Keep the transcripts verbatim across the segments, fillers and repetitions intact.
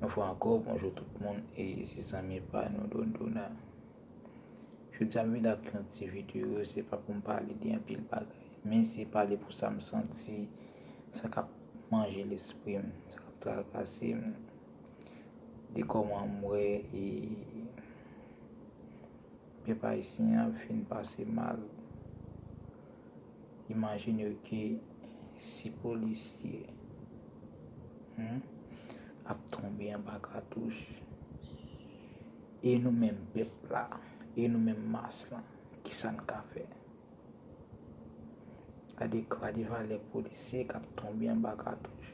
Yon fwa ankò, bonjou tout moun, e se zanmi pa nou Dondona. Jodi a m vin ak yon ti videyo, se pa pou m pale de anpil bagay, men se pale pou sa m santi, sa k ap manje lespri m, sa k ap trakase m, de kòman m wè e pèp ayisyen an fin pase mal. Imajine w ke si polisye, hmm, ap tonbe anba katouch, e nou menm pèp la, e nou menm mas lan, kisa n ka fè? Gade, gade valè polisye k ap tonbe anba katouch.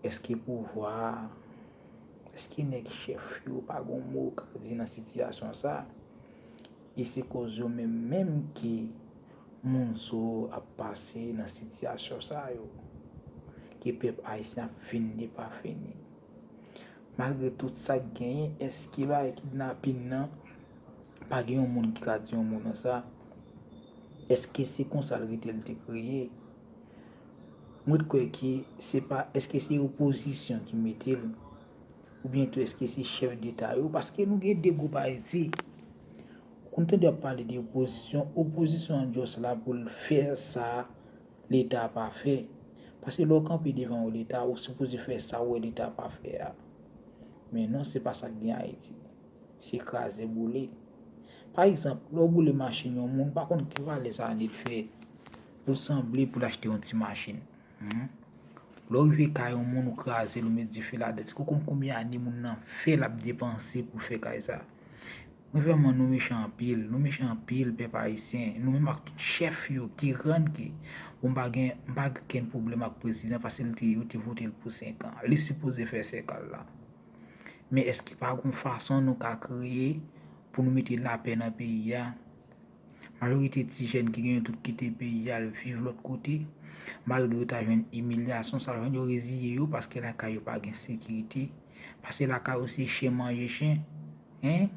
Èske pouvwa a, èske nèg chèf yo pa gon mo yo ka di nan sitiyasyon sa? E se koz yo menm menm ke moun sa yo ap pase nan sitiyasyon sa yo, ke pèp ayisyen ap fin depafini. Malgre tout sa k genyen, èske bagay kidnapin nan, pa gen yon moun ki ka di yon mo nan sa? Èske se konsa l rete l te kreye? Mwen kwè ke se pa, èske se opozisyon ki mete l? Oubyen tou èske se chèf deta yo? Paske nou gen de gwoup Ayiti. Ou konn tande y ap pale de opozisyon. Opozisyon an just la pou l fè sa leta pa fè. Paske lè w kanpe devan yon leta, ou sipoze fè sa w wè leta pa fè a. Men non, se pa sa k gen Ayiti. Se kraze boule. Pa egzanp, lè w boule machin yon moun, ou pa konn ki valè sa annik fè. Ou sanble pou l achte yon ti machin. Hmm. Lè w rive kay yon moun, ou kraze l, ou met dife ladan. Èske w konn konbyen ane moun nan fè l ap depanse pou fè kay sa? Mwen vrèman, nou mechan anpil, nou mechan anpil, pèp ayisyen. Nou menm ak tout chèf yo ki rann ke, bon, m pa gen, m pa gen okenn pwoblèm ak prezidan paske l te, yo te vote l pou senk an. Li sipoze fè senk an l la. Men èske pa gon fason nou ka kreye pou nou mete lapè nan peyi a? Majorite ti jèn ki genyen tout kite peyi a al viv lòt kote, malgre yo ta jwenn imilyasyon, sa jwenn yo reziye yo paske lakay yo pa gen sekirite, paske lakay yo se chen manje chen, en?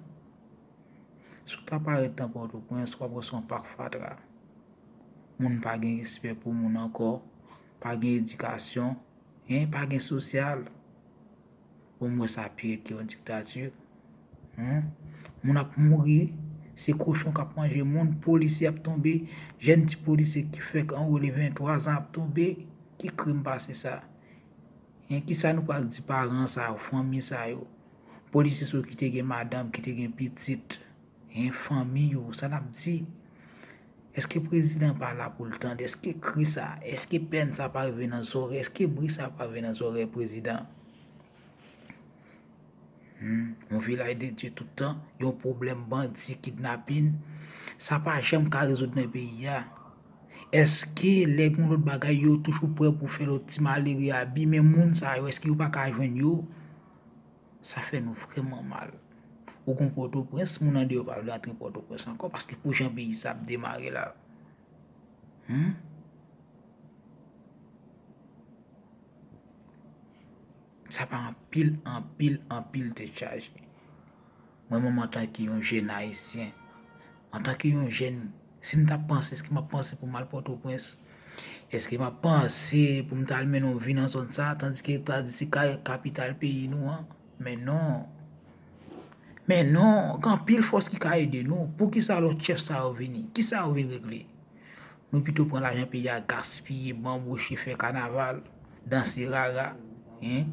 Si w ta parèt nan Pòtoprens, w ap wè se yon pak fatra. Moun pa gen respè pou moun ankò, pa gen edikasyon, en, pa gen sosyal. Bon, m wè sa pi rèd ke yon diktati. Hen? Moun ap mouri, se kochon k ap manje moun, polisye ap tonbe, jèn ti polisye ki fèk anwole venntwa zan ap tonbe. Ki krim pase sa? Hen, kisa nou pral di paran sa yo, fanmi sa yo? Polisye sa yo ki te gen madanm, ki te gen pitit, hen, fanmi yo, sa n ap di? Èske prezidan pa la pou l tande? Èske kri sa, èske pèn sa pa rive nan zòrèy? Èske bri sa pa rive nan zòrèy prezidan? Hmm, yon vilaj de Dye tout tan, yon pwoblèm bandi, kidnapin, sa pa janm ka rezoud nan peyi a. Èske lè gen yon lòt bagay, yo toujou prè pou fè lòt ti malere abi, men moun sa yo, èske yo pa ka jwenn yo? Sa fè nou vrèman mal. Ou gon Pòtoprens, moun andeyò pa vle antre Pòtoprens ankò, paske pou jan peyi sa ap demare la. Hmm? Sa pa anpil, anpil, anpil tèt chaje. Mwen menm antanke yon jèn ayisyen, antanke yon jèn, si m t ap panse, èske m ap panse pou m al Pòtoprens? Èske m ap panse pou m t al mennen yon vi nan zòn sa, tandiske yo ta di se ka-, kapital peyi nou an? Men non. Men non, gen anpil fòs ki ka ede nou. Poukisa lòt chèf sa yo vini? Kisa yo vin regle? Nou pito pran lajan peyi a gaspiye, banboche, fè kanaval, danse rara, en?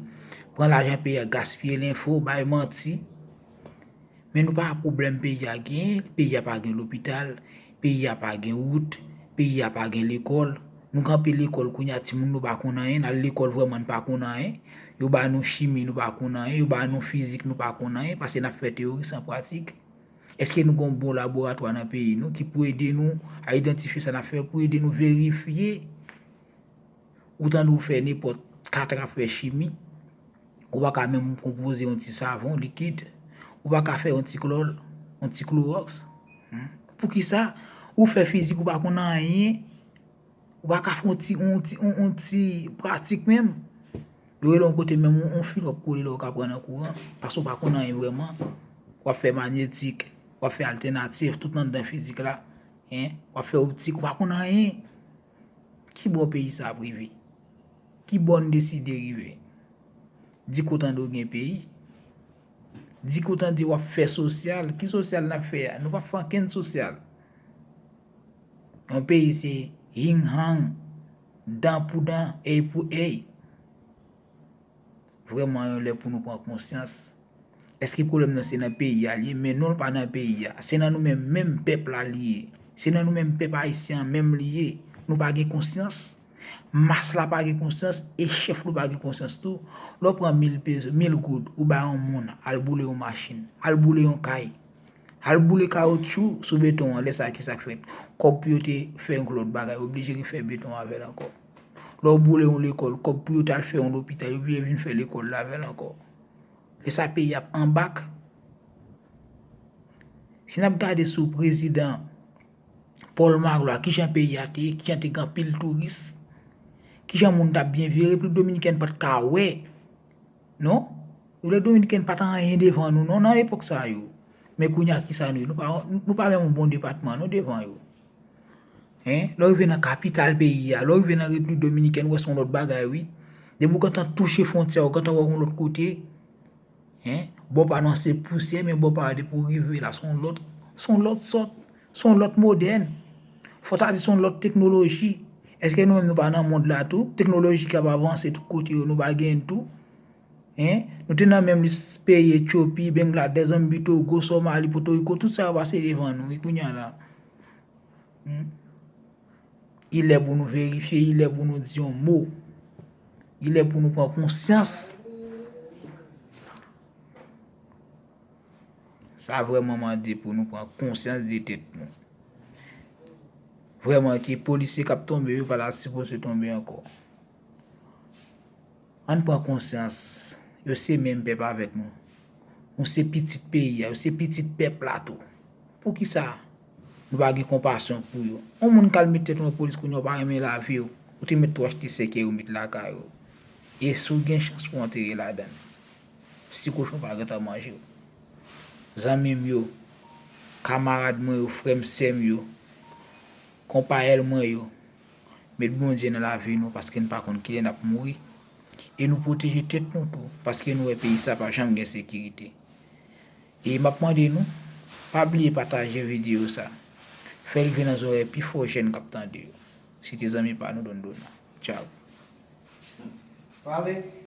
Pran lajan peyi a gaspiye, lenfo, bay manti. Men nou pa wè pwoblèm peyi a genyen, peyi a pa gen lopital, peyi a pa gen wout, peyi a pa gen lekòl. Nou kanpe lekòl kounye a, timoun nou pa konn anyen, n al lekòl vrèman n pa konn anyen. Yo ba nou chimi, nou pa konn anyen, yo ba nou fizik, nou pa konn anyen, paske n ap fè teyori san pratik. Èske nou gen yon bon laboratwa nan peyi nou ki pou ede nou a idantifye sa n ap fè, pou ede nou verifye? Ou tande ou fè nenpòt kat a fè chimi, ou pa ka menm konpoze yon ti savon likid, ou pa ka fè yon ti klòl, yon ti klowòks. Hmm. Poukisa? Ou fè fizik, ou pa konn anyen, ou pa ka fè yon ti, yon ti, yon, yon ti pratik menm. Yo rele yon kote menm, yon, yon fil w ap kole la, ou ka pran nan kouran, paske ou pa konn anyen vrèman. W ap fè manyetik, w ap fè altènatif, tout anndan fizik la, en, w ap fè optik, ou pa konn anyen. Ki bò peyi sa ap rive? Ki bò n deside rive? Di kote w gen peyi. Di kote w ap fè sosyal. Ki sosyal n ap fè a? Nou p ap fè ankenn sosyal. Yon peyi se hing hang, dan pou dan, èy pou èy. Vrèman, yon lè pou nou pran konsyans. Èske pwoblèm nan se nan peyi a l ye? Men non, l pa nan peyi a. Se nan nou menm, menm pèp la li ye. Se nan nou menm pèp ayisyen an menm li ye. Nou pa gen konsyans. Mas la pa gen konsyans e chèf nou pa gen konsyans tou. Lè w pran mil peso, mil goud, ou bay yon moun, al boule yon machin, al boule yon kay, al boule kawotchou sou beton an, lè sa a ki sa k fèt? Kòb pou yo te fè yon lòt bagay, oblije refè beton avè l ankò. Lè w boule yon lekòl, kòb pou yo t al fè yon lopital, yo oblije vin fè lekòl la avè l ankò. Lè sa peyi ap anbak. Si n ap gade sou prezidan Paul Magloire, kijan peyi a te ye, kijan te gen anpil touris, kijan moun t ap byen viv, Repiblik Dominikèn pa t ka wè, non? Repiblik Dominikèn pa t anyen devan nou, non, nan epòk sa yo. Men kounye a, kisa nou ye? Nou pa, nou pa menm yon bon depatman, non, devan yo. Hein? Lè w rive nan kapital peyi a, lè w rive nan Repiblik Dominikèn, w wè se yon lòt bagay, wi. Depi w gentan touche fwontyè, w gentan wè yon lòt kote. Hein? Bò pa nou an se pousyè, men bò pa a depi w rive la, se yon lòt, se yon lòt sòt, se yon lòt modèn. Fò ta di se yon lòt teknoloji. Èske nou menm nou pa nan mond la tou? Teknoloji k ap avanse tout kote yo, nou pa genyen l tou? Hein? Nou te nan menm lis peyi Etyopi, Bangladèsh, Zanbi, Togo, Somali, Pòtoriko, tout sa yo pase devan nou, wi, kounye a la. Hmm? Il lè pou nou verifye, il lè pou nou di yon mo. Il lè pou nou pran konsyans. Sa vrèman mande pou nou pran konsyans de tèt nou. Vrèman, ke polisye k ap tonbe yo pa ta sipoze tonbe ankò. Ann pran konsyans, yo se menm pèp avèk nou. Nou se pitit peyi a, yo se pitit pèp la tou. Poukisa nou pa gen konpasyon pou yo? Yon moun k al met tèt nan polis kounye a, ou pa renmen lavi w, ou te mèt tou achte sèkèy ou met lakay ou. E si w gen chans pou w antere ladan l. Si kochon pa gentan manje w. Zanmi m yo, kamarad mwen yo, frè m, sè m yo, konpayèl mwen yo, met Bondye nan lavi nou paske n pa konn kilè n ap mouri. E nou pwoteje tèt nou tou, paske nou wè peyi sa pa janm gen sekirite. E m ap mande nou, pa bliye pataje videyo sa. Fè l rive nan zòrèy pi fò jèn k ap tande yo. Se te zanmi pa nou, Don Dona. Tchaw. Pale.